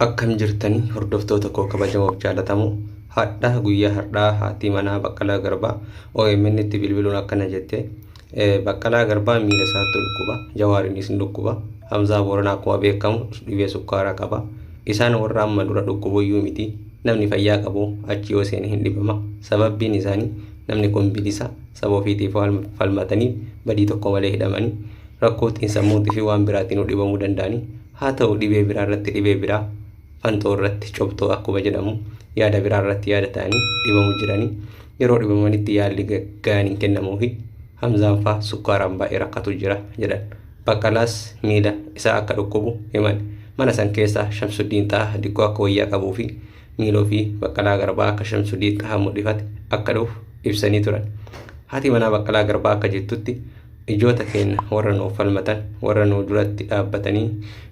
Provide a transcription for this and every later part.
Akkam jirtanii hordoftoota koo kabajamoof jaalatamoo hadha guyyaa har'aa haati manaa Baqqalaa Garbaa OMN itti bilbiluun akkana jette. Baqqalaa Garbaa miila isaatti dhukkuba, Jawaariinis ni dhukkuba, Hamzaa Booranaa akkuma beekamu dhibee sukkaaraa qaba. Isaan warra amma dura dhukkubuyyuu miti. Namni fayyaa qabu achi yoo seene hin dhibama. Sababbiin isaanii namni kun bilisa saba ofiitiif waan falmataniif badii tokko malee hidhamanii rakkoo xiinsammuutii fi waan biraatiin dhibamuu danda'anii, haa ta'u dhibee biraa irratti dhibee biraa, fanxoo irratti cobxoo akkuma jedhamu, yaada biraa irratti yaada ta'anii dhibamu jiranii. Yeroo dhibamanitti yaalli ga'aan hin kennamuufi. Hamzaan faa sukkaaraan baay'ee rakkatu jira jedhan. Baqqalaas miila isaa akka dhukkubu himan. Mana san keessa Shamsuddiin Xaha diqqoo akka wayyaa qabuu fi miiloo fi Baqqalaa Garbaa akka Shamsuddiin Xaha mudhifate akka dhufu ibsanii turan. Haati manaa Baqqalaa Garbaa akka jettutti, ijoota keenna warra nuuf falmatan, warra nu duratti dhaabbatanii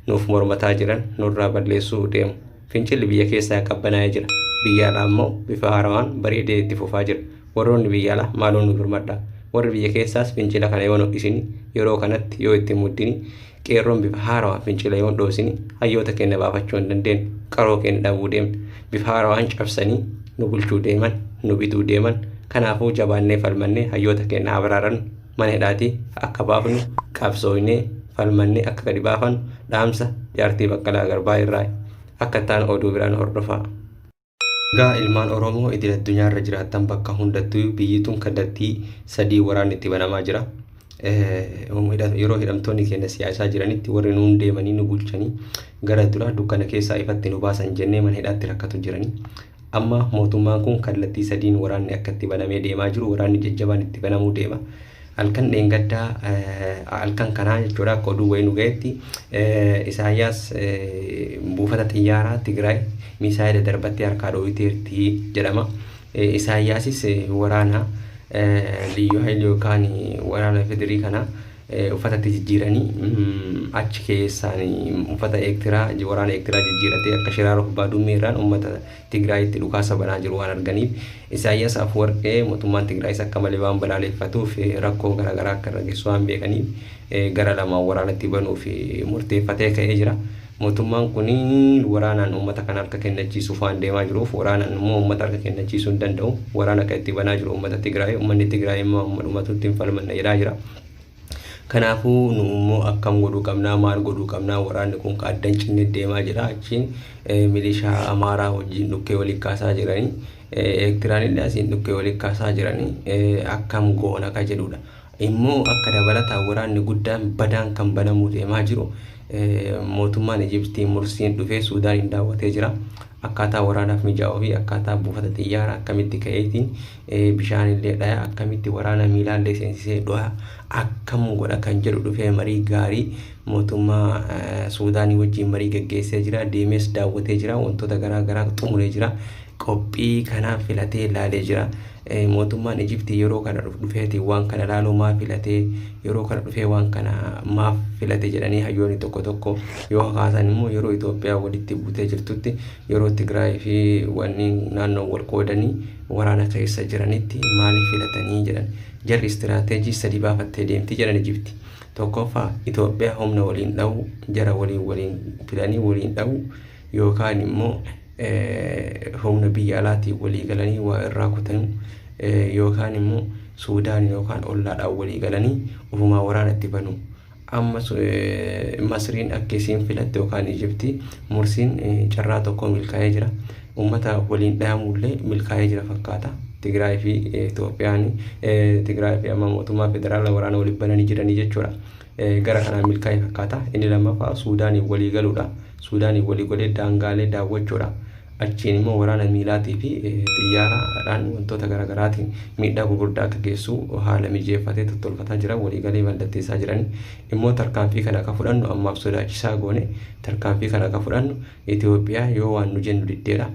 nuuf mormataa jiran nurraa balleessuu deemu. Fincilli biyya keessaa qabbanaa'ee jira. Biyya alaa immoo bifa haarawaan bareedee itti fufaa jira. Warroonni biyya alaa maaloo nu birmadhaa. Warri biyya keessaas fincila kana yoo hin ho'isini, yeroo kanatti yoo itti hin muddini, qeerroon bifa haarawaan fincila yoo hin dhoosini, hayyoota keenna baafachuu hin dandeennu. Qaroo keenna dhabuu deemna. Bifa haarawaan cabsanii nu bulchuu deeman, nu bituu deeman. Kanaafuu jabaannee falmannee hayyoota keenna haa baraarannu. Mana hidhaatii akka baafnu qabsooynee falmannee akka gadi baafannu dhaamsa jaartii Baqqalaa Garbaa irraayi. Akka itti aanu oduu biraa nu hordofaa. Egaa ilmaan Oromoo idil addunyaa irra jiraattan bakka hundattuu biyyi tun kallattii sadii waraanni itti banamaa jira. Yeroo hidhamtoonni keenya siyaasaa jiranitti warri nuun deemanii nu bulchanii gara dura dukkana keessaa ifatti nu baasan jennee mana hidhaatti rakkatu jiranii. Amma mootummaan kun kallattii sadiin waraanni akka itti banamee deemaa jiru, waraanni jajjabaan itti banamuu deema. Halkan dheengaddaa, halkan kanaa jechuudha, akka oduu wayii nu ga'etti Isaayyaas buufata xiyyaaraa Tigraay miisaayila darbattee harkaa dhooyiteerti jedhama. Isaayyaasis waraana Liyyuu Hayil yookaan waraana Federii kana uffatatti jijjiiranii achi keessaan uffata Eertiraa, waraana Eertiraa jijjiiratee akka Shiraaroof Baadummee irraan uummata Tigraayitti dhukaasa banaa jiru waan arganiif, Isaayyaas Afwarqee mootummaan Tigraayis akka malee waan balaaleffatuuf, rakkoo garaagaraa akka irra geessu waan beekaniif, gara lamaan waraanatti banuuf murteeffatee ka'ee jira. Mootummaan kun waraanaan uummata kana harka kennachiisuuf waan deemaa jiruuf, waraanaan immoo uummata harka kennachiisuu hin danda'u. Waraana kan itti banaa jiru uummata Tigraay. Uummanni Tigraay immoo amma dhumatutti hin falmanna jedhaa jira. Kanaafuu nu immoo akkam godhuu qabnaa, maal godhuu qabnaa? Waraanni kun ka adda hin cinne deemaa jira. Achiin milishaa Amaaraa wajjin dhukkee waliin kaasaa jiranii, Eertiraan illee asiin dhukkee waliin kaasaa jiranii, akkam goona ka jedhudha. Immoo akka dabalataan waraanni guddaan badaan kan banamuu deemaa jiru, mootummaan Ijiptii Mursiin dhufee Suudaaniin daawwatee jira. Akkaataa waraanaaf mijaa'uu fi akkaataa buufata xiyyaaraa akkamitti ka'eetiin bishaan illee dhaya, akkamitti waraana miilaallee seensisee dho'a, akkam godha kan jedhu dhufee marii gaarii mootummaa Suudaanii wajjin marii gaggeessee jira. Deemees daawwatee jira. Wantoota garaa garaa xumuree jira. Qophii kanaaf filatee ilaalee jira. Mootummaan Ijiptii yeroo kana dhufeetiin waan kana ilaaluu maa filatee, yeroo kana dhufee waan kana maaf filate jedhanii hayyoonni tokko tokko yoo kaasan immoo, yeroo Itoophiyaa walitti buutee jirtutti, yeroo Tigraay fi wanni naannoo wal qoodanii waraana keessa jiranitti maaliif filatanii jedhan. Jarri istiraateejii sadi baafattee deemti jedhan Ijipti. Tokkoffaa, Itoophiyaa humna waliin dha'uu, jara waliin filanii waliin dha'uu, yookaan immoo humna biyya alaatiin walii galanii waa irraa kutanuu, yookaan immoo Suudaan yookaan ollaadhaan walii galanii ofumaa waraana itti banu. Amma Masriin akka isiin filatte yookaan Ijiptii Mursiin carraa tokko milkaa'ee jira. Uummata waliin dhahamullee milkaa'ee jira fakkaata. Tigraay fi Itoophiyaan, Tigraay fi amma mootummaa federaalaa waraana waliin bananii jiranii jechuudha. Gara kanaan milkaa'e fakkaata. Inni lammaffaa Suudaaniin walii galuudha. Suudaaniin walii galee daangaalee daawwachuudha. Achiin immoo waraana miilaatii fi xiyyaaraadhaan wantoota garaagaraatiin miidhaa gurguddaa akka geessu haala mijeeffatee tottolfataa jira. Waliigalee mallatteessaa jiranii. Immoo tarkaanfii kana akka fudhannu ammaaf sodaachisaa goone, tarkaanfii kana akka fudhannu Itoophiyaa yoo waan nu jennu diddeedha.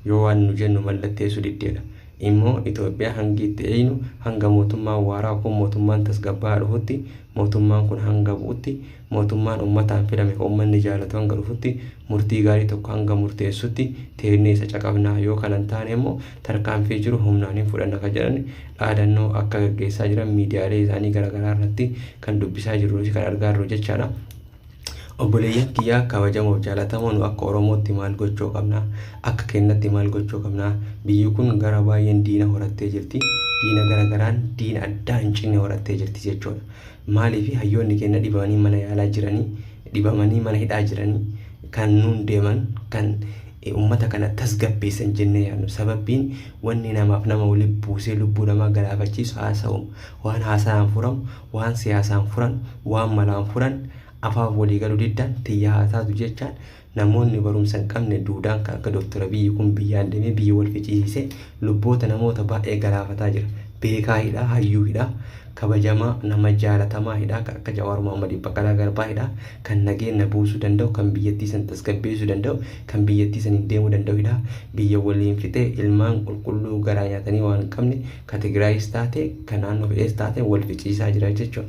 Yoo waan nu jennu mallatteessu diddeedha. Immoo Itoophiyaa hangi itti eeynu, hanga mootummaan waaraa kun, mootummaan tasgabbaa'aa dhufutti, mootummaan kun hanga bu'utti, mootummaan ummataan filame ka ummanni jaalatu hanga dhufutti, murtii gaarii tokko hanga murteessutti teennee isa caqabnaa, yoo kana hin taane immoo tarkaanfii jiru humnaan hin fudhanna ka jedhan dhaadannoo akka gaggeessaa jiran miidiyaalee isaanii garaagaraa irratti kan dubbisaa jirruu fi kan argaa jirru jechaadha. Obboleeyyan kiyyaa kabajamoof jaalatamoo, nu akka Oromootti maal gochuu qabna? Akka keenyatti maal gochuu qabna? Biyyi kun gara baay'een diina horattee jirti. Diina gara garaan, diina addaa hin cinne horattee jirti jechuudha. Maaliif hayyoonni keenya dhibamanii mana yaalaa jiranii, dhibamanii mana hidhaa jiranii, kan nuun deeman, kan uummata kana tasgabbeessan jennee yaadnu? Sababbiin wanni namaaf nama walitti buusee lubbuu namaa galaafachiisu haasa'u, waan haasa'aan furamu, waan siyaasaan furan, waan malaan furan, afaan walii galuu diddaan tiyya haa taatu jechaan, namoonni barumsa hin qabne duudaan kan akka Dooktar Abiyyi kun biyyaan deemee biyya wal ficisiisee lubboota namoota baay'ee galaafataa jira. Beekaa hidhaa, hayyuu hidhaa, kabajamaa nama jaalatamaa hidhaa, kan akka Jawaar Mohaammed, Baqqalaa Garbaa hidhaa, kan nageenya buusuu danda'u, kan biyyattii san tasgabbeessuu danda'u, kan biyyattii san deemuu danda'u hidhaa, biyya waliin fixee ilmaan qulqulluu garaa nyaatanii waan hin qabne, ka Tigraayis taate, kan naannoo fedhees taate, wal ficiisaa jira jechuudha.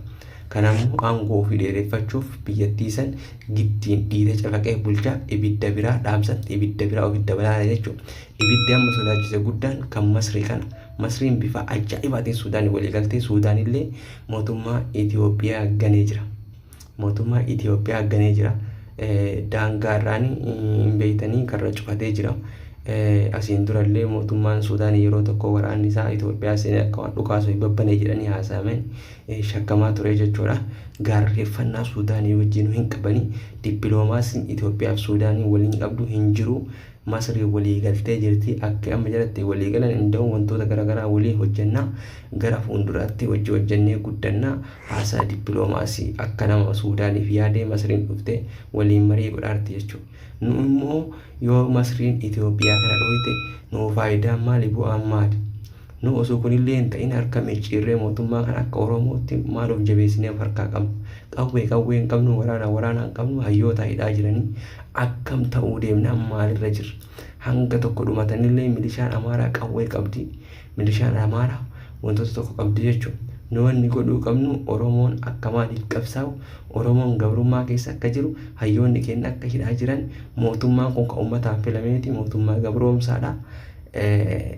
Kanaafuu aangoo ofii dheereffachuuf biyyattii san giddiin dhiitee cafaqee bulchaa ibidda biraa dhaamsatti ibidda biraa ofitti dabalaa jechuudha. Ibiddi amma sodaachise guddaan kan Masrii kana. Masriin bifa ajaa'ibaatiin Suudaan walii galtee, Suudaan illee mootummaa Itoophiyaa ganee jira. Mootummaa Itoophiyaa ganee jira. Daangaa irraan hin beektanii karra cufatee jira. Asiin durallee mootummaan Suudaan yeroo tokko waraanni isaa Itoophiyaa seenee akka waan dhukaasuu babbanee jedhanii haasa'ameen shakkamaa ture jechuudha. Gaarreeffannaa Suudaanii wajjin hin qabanii, dippiloomaasiin Itoophiyaa fi Suudaanii waliin qabdu hin jiru. Masrii walii galtee jirti. Akka amma jalatti walii galan hin ta'u, wantoota garaagaraa walii hojjannaa, gara fuulduraatti hojii hojjannee guddannaa, haasaa dippiloomaasii akka nama Suudaaniif yaadee Masriin dhuftee waliin marii godhaarti jechuudha. Nu immoo yoo Masriin Itoophiyaa kana dhohite nu faayidaan maali, bu'aan maali? Nu osoo kunillee hin ta'in harka micciirree mootummaa kana akka Oromootti maal of jabeessinee of harkaa qabnu? Qawwee qawwee hin qabnu, waraana waraana hin qabnu, hayyoota hidhaa jiranii, akkam ta'uu deemna, maalirra jirra? Hanga tokko dhumatanillee milishaan Amaaraa qawwee qabdi. Milishaan Amaaraa wantoota tokko qabdi jechuudha. Nu wanni godhuu qabnu, Oromoon akka maaliif qabsaa'u, Oromoon gabrummaa keessa akka jiru, hayyoonni keenya akka hidhaa jiran, mootummaan kun kan uummataan filameeti, mootummaa gabroomsaadha.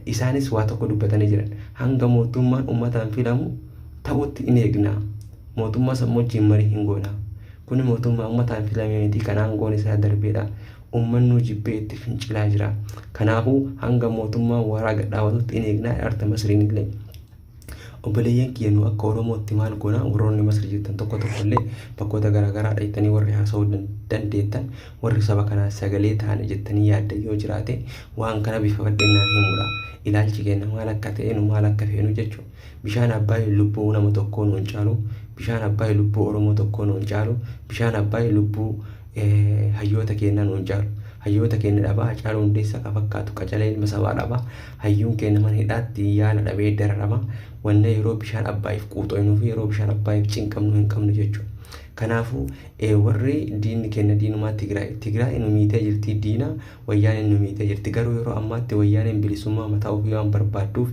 Isaanis waa tokko dubbatanii jiran. Hanga mootummaan uummataan filamu ta'utti in eegna. Mootummaa sammuu wajjin marii hin goona. Kuni mootummaa uummataan filame miti, kan aangoon isaa darbeedha. Uummanni jibbee itti fincilaa jira. Kanaafuu hanga mootummaan waraa gad dhaabatutti in eegna arta Masriin illee. Obboleeyyan kiyya, nu akka Oromootti maal goona? Warroonni Masri jirtan tokko tokko illee bakkoota garaagaraa dhayitanii warri haasa'uu dandeettan, warri saba kanaa sagalee taane jettanii yaaddan yoo jiraate, waan kana bifa bal'inaan himuudha. Ilaalchi keenya maal akka ta'e, nu maal akka feenu jechuudha. Bishaan Abbaayii lubbuu nama tokkoo nuun caalu, bishaan Abbaayii lubbuu Oromoo tokkoo nuun caalu, bishaan Abbaayii lubbuu hayyoota keenyaa nuun caalu. Hayyoota keenya dhabaa, Hacaaluu Hundeessaa kan fakkaatu qacalee ilma sabaa dhabaa, hayyuun keenya mana hidhaatti yaala dhabee dararama. Wanna yeroo bishaan Abbaayiif quuxoynuu fi yeroo bishaan Abbaayiif cinqamnu hin qabnu jechuudha. Kanaafuu warri diinni keenya diinumaa Tigraay. Tigraay nu miitee jirti, diina Wayyaaneen nu miitee jirti. Garuu yeroo ammaatti Wayyaaneen bilisummaa mataa ofii waan barbaadduuf,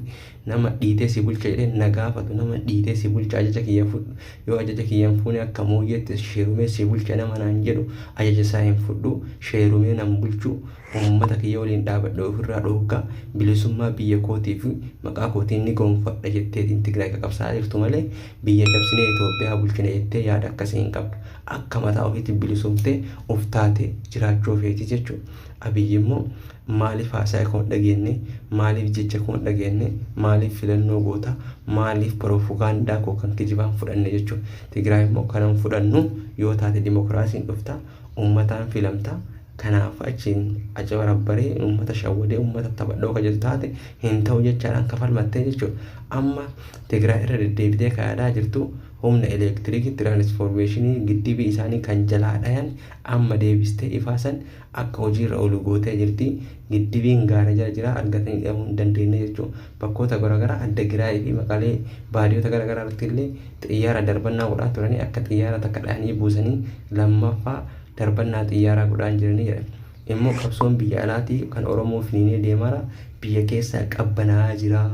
nama dhiitee si bulcha jedhee na gaafatu, nama dhiitee si bulcha, ajaja kiyya fudhu, yoo ajaja kiyya hin fuune akka mooyyeetti sheerumee si bulcha nama naan jedhu, ajaja isaa hin fudhu, sheerumee nan bulchu, uummata kiyya waliin dhaabadhe ofirraa dhooggaa, bilisummaa biyya kootii fi maqaa kootiin ni gonfadha jetteetiin Tigraay qaqabsaa jirtu malee, biyya cabsinee Itoophiyaa bulchina jettee yaada akkasii hin qabdu. Akka mataa ofiitti bilisomtee of taatee jiraachuu feeti jechuudha. Abiyyi immoo maaliif haasaa koo hin dhageenye, maaliif jecha koo hin dhageenye, maaliif filannoo goota, maaliif piroofagaandaa koo kan kijibaan fudhanne jechuudha. Tigraay immoo kanan fudhannu yoo taate dimokiraasiin dhufta, uummataan filamta. Kanaaf achiin acabarabbaree uummata shawwadee uummata taphadhoo kan jedhu taate hin ta'u jechaadhaan kafalmattee jechuudha. Amma Tigraay irra deddeebitee kan yaadaa jirtu humna elektiriikii tiraansfoormeeshinii giddibii isaanii kan jalaa dhayan amma deebistee ifaasan akka hojiirra oolu gootee jirti. Giddibiin gaara jala jira, argatanii dhabuu hin dandeenye jechuudha. Bakkoota garaagaraa adda Giraayii fi Maqalee baadiyyoota garaagaraa irratti illee xiyyaara darbannaa godhaa turanii, akka xiyyaara takka dhahanii buusanii lammaffaa darbannaa xiyyaaraa godhaan jiranii jedhan. Immoo qabsoon biyya alaatii kan Oromoo finiinee deemaara, biyya keessaa qabbanaa'aa jira.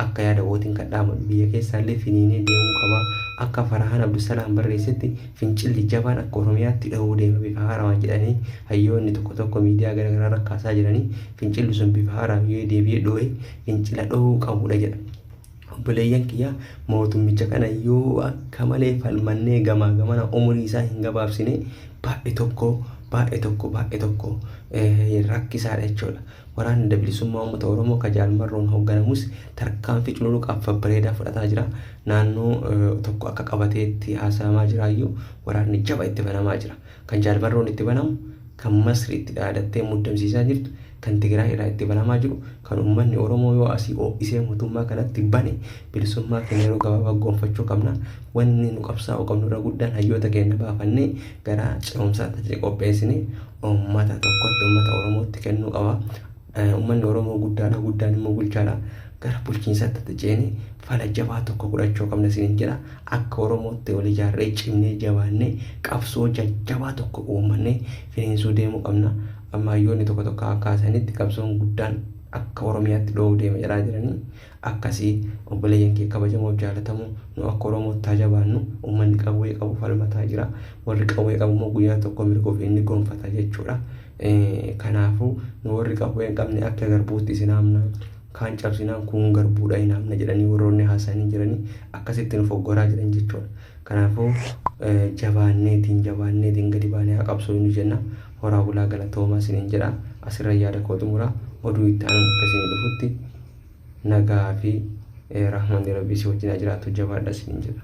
Akka yaada wootiin kan dhaaman biyya keessaallee finiinee deemuu qaba. Akka Farahaan Abdusalaam barreessetti, fincilli jabaan akka Oromiyaatti dhahuu deema bifa haarawaan jedhanii hayyoonni tokko tokko miidiyaa garaagaraa rakkaasaa jiranii, fincilli sun bifa haaraan yoo deebi'ee dho'e fincila dhohuu qabudha jedha. Obboleeyyan kiyya, mootummicha kana yoo akka malee falmannee gamaa gamana umurii isaa hin gabaabsine, baay'ee tokko baay'ee tokko baay'ee tokko rakkisaadha jechuudha. Waraanni Adda Bilisummaa Uummata Oromoo ka Jaal Marroon hoogganamus tarkaanfii cululuqaaf babbareedaa fudhataa jira. Naannoo tokko akka qabateetti haasa'amaa jiraayyuu, waraanni jaba itti banamaa jira. Kan Jaal Marroon itti banamu, kan Masri itti dhaadattee muddamsiisaa jirtu, kan Tigraay irraa itti banamaa jiru, kan uummanni Oromoo yoo asii ho'isee mootummaa kanatti bane, bilisummaa keenya yeroo gabaabaa gonfachuu qabna. Wanni nu qabsaa'uu qabnu irra guddaan hayyoota keenya baafannee gara ce'umsaatti qopheessinee uummata tokkotti, uummata Oromootti kennuu qaba. Uummanni Oromoo guddaadha, guddaan immoo bulchaadha. Gara bulchiinsaatti ceenee fala jabaa tokko godhachuu qabna isiniin jedha. Akka Oromootti wal ijaarree, cimnee, jabaannee, qabsoo jajjabaa tokko uummannee finiinsuu deemuu qabna. Amma hayyoonni tokko tokko akka kaasanitti qabsoon guddaan akka Oromiyaatti dho'uu deema jedhaa jiranii. Akkasii obboleeyyan kee kabajamoof jaalatamu, nu akka Oromootti haa jabaannu. Uummanni qawwee qabu falmataa jira. Warri qawwee qabu immoo guyyaa tokko mirga ofii inni gonfata jechuudha. Kanaafuu nu warri qawwee hin qabne akka garbuutti isin haamna. Kaan cabsinaan kun garbuudha hin haamna jedhanii warroonni haasa'anii jiranii akkasitti nu foggoraa jiran jechuudha. Kanaafuu jabaanneetiin jabaanneetiin gadi baanee haa qabsoo nu jenna. Horaa bulaa, galatoomaa isiniin jedha. Asirra yaada koo xumura. Oduu itti aanuun akkasiin dhufutti nagaa fi rahmanni rabbii si wajjin haa jiraatu, jabaadha isiniin jedha.